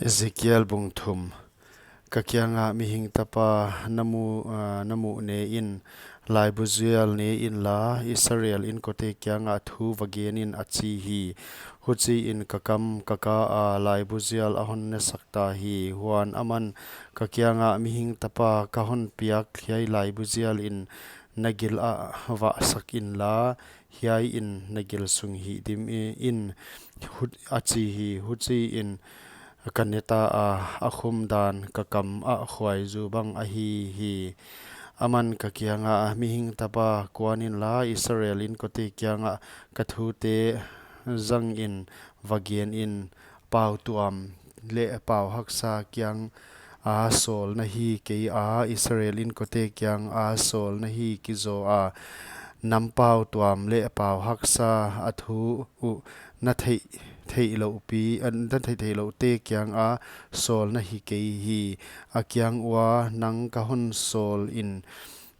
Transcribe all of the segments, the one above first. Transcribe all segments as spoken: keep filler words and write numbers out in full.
Ezekiel bung thum. Ka kiangah, "Mihing tapa, na mu, ah, na muh ne in, laibu zial ne inla, Israel inkote kiangah thu va gen in," a chi hi. Huchiin ka kam ka ka a, laibu zial a hon nesak ta hi. Huan aman ka kiangah, "Mihing tapa, ka hon piak hiai laibu zial in na gil ah vahsak inla, hiai in na gil sung hihdim i-, in," hu-, a chi hi. Huchiin ka ne ta a, a khum dan ka kam ah khuaizu bang ahi hi. Aman ka kiangah, "Mihing tapa, kuan inla, Israel inkote kiangah ka thute zangin va gen in, pau tuam leh pau haksa kiang a sawl na hi kei a, Israel inkote kiang a sawl na hi kizaw a. Nam pau tuam leh pau haksa a thu uh na theih theih louh pi, a, na theih theih louhte kiang a sawl na hi kei hi. A kiang ua nang ka hon sawl in,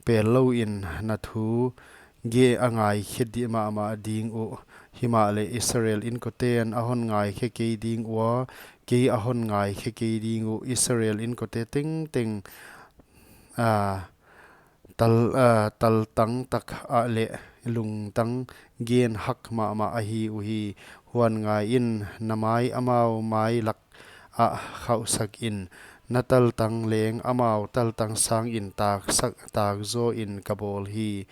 pel louin na thu gen a ngaikhe di mahmah ding uh. Himahleh Israel inkoten a hon ngaikhe kei ding ua, kei a hon ngaikhe kei ding uh. Israel inkote tengteng, a, tal, a, taltang tak ah leh lungtang gen hak mahmah ahi uhi. Huan ngaiin, na mai amau mai lak ah khauhsak in, na taltang leng amau taltang sangin taksak, takzaw in ka bawl hi.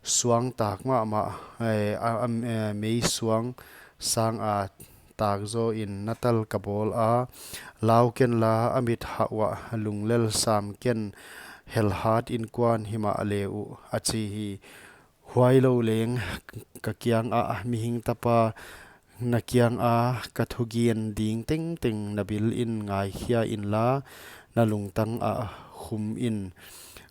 Suang tak mahmah, eh, a, a, eh, mei suang sang a takzaw in na tal ka bawl a, lau kenla, a mit hah uah lunglel sam ken, helhat in kuan, himahleh uh," a chi hi. Huailou leng ka kiangah, "Mihing tapa, na kiang a ka thugen ding tengteng na bil in ngaikhia inla, na lungtang ah khum in.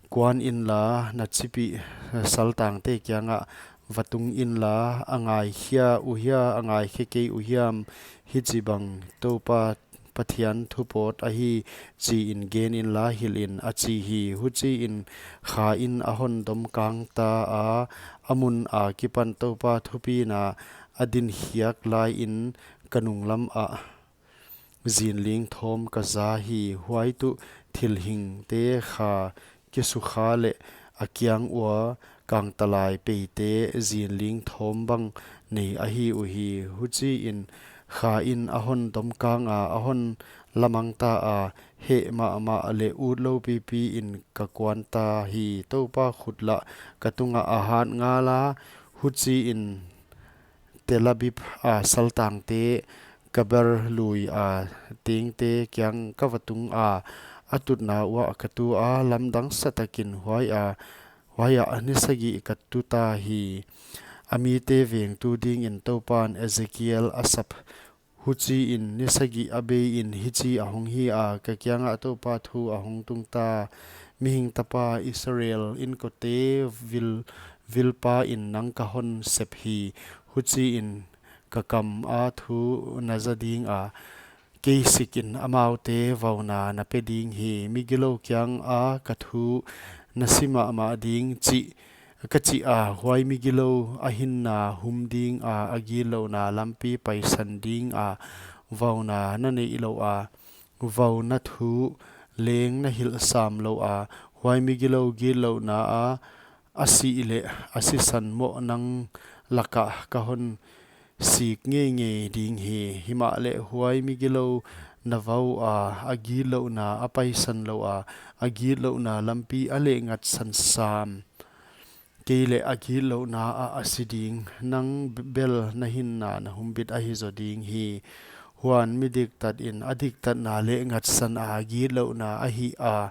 Kuan inla, na chipih saltangte kiangah va tung inla, a ngaikhia uhia, a ngaikhe kei uhiam, hichibang Toupa Pathian thu pawt ahi, chiin gen inla hilh in," a chi hi. Huchiin kha in a hon dom kang ta a, a mun akipan Toupa thupina a din khiak laiin ka nunglam ah zinling thawm ka za hi. Huai tuh thilhingte kha kisukha leh a kiang ua kangtalai peite zinling thawm bang nei ahi uhi. Huchiin kha in a hon dom kang a, a hon lamang ta a, heh mahmah leh utlou pipi in ka kuan ta hi. Toupa khut lah ka tungah a hat ngal a, huchiin Tel Abib a saltangte, Kebar lui a tengte kiang ka va tung a, a tutna uah ka tu a, lamdang sa takin huai a, huai ah ni sagih ka tu ta hi. A mite vengtu dingin Toupan Ezekiel a sap. Huchiin ni sagih a beiin hichi a hong hi a, ka kiangah Toupa thu a hong tung ta, "Mihing tapa, Israel inkote vil, vilpa in nang ka hon sep hi. Huchiin ka kam a thu na za ding a, kei sikin amaute vauna na pe ding hi. Migilou kiang a ka thu na si mahmah ding chih ka chih a, huai migilou a hinna hum ding a, a gitlouhna lampi paisan ding a, vauna na neih louh a, vauna thu leng na hilh sam louh a, huai migilou gitlouhna a, a sih leh a sisan moh nang lakah ka hon sik ngeingei ding hi. Himahleh huai migilou na vau a, a gitlouhna a paisan louh a, a gitlouhna lampi a lehngatsan sam kei leh a gitlouhna ah a si ding. Nang bel na hinna na humbit ahi zaw ding hi." Huan mi diktat in a diktatna lehngatsan a gitlouhna a hih a,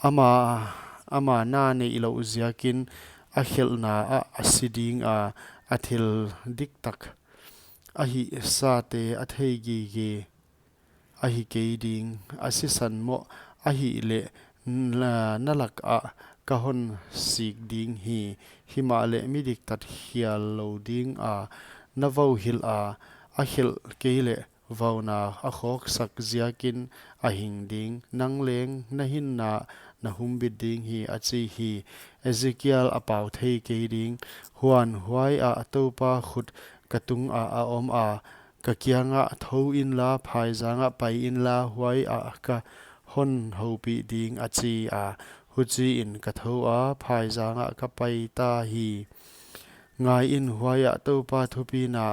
ama, ama na neih louh ziakin a khelhna ah a si ding a, a thil diktak a hihsate a thei gige ahi kei ding. A sisan moh a hih leh na, na lak ah ka hon sik ding hi. Himahleh mi diktat khial lou ding a, na vau hilh a, a khelh kei leh vauna a khawksak ziakin a hing ding. Nang leng na hinna na humbit ding hi, a chi hi. Ezekiel a pau thei kei ding. Huan huai ah Toupa khut ka tung ah a om a, Ka kiangah, Thou inla, phaizang ah pai inla, huai ah ka hon houpih ding, a chi a. Huchiin ka thou a, phaizang ah ka pai ta hi. Ngaiin, huai ah Toupa thupina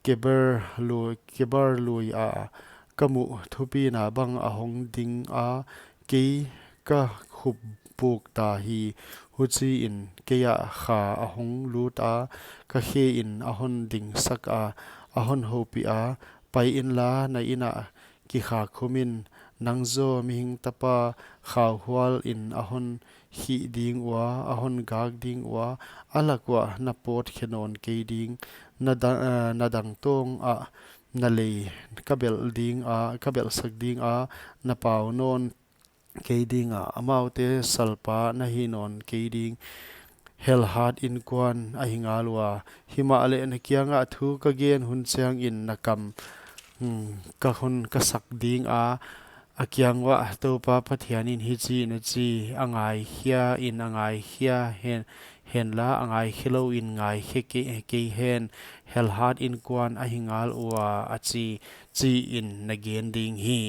Kebar lui, Kebar lui ah ka muh thupina bang a hong ding a, kei ka khup puk ta hi. Huchiin kei ah kha a hong lut a, ka khe in a hon dingsak a, a hon houpih a, Pai inla, na inn ah kikhakhum in, nang zaw mihing tapa khauhual in a hon khih ding ua, a hon gak ding ua, a lak uah na pawt khe nawn kei ding, na da-, eh, na dang tawng ah na lei ka belh ding a, ka belhsak ding a, na pau nawn kei ding a, amaute salpa na hi nawn kei ding. Helhat inkuan ahi ngal ua, himahleh na kiangah thu ka gen hun chiangin na kam, hmm, ka hun ka sak ding a, a kiang uah Toupa Pathian in hichiin a chi, a ngaikhia in a ngaikhia hen, henla a ngaikhe lou in ngaikhe kei, kei hen, helhat inkuan ahi ngal ua a chi, chiin na gen ding hi.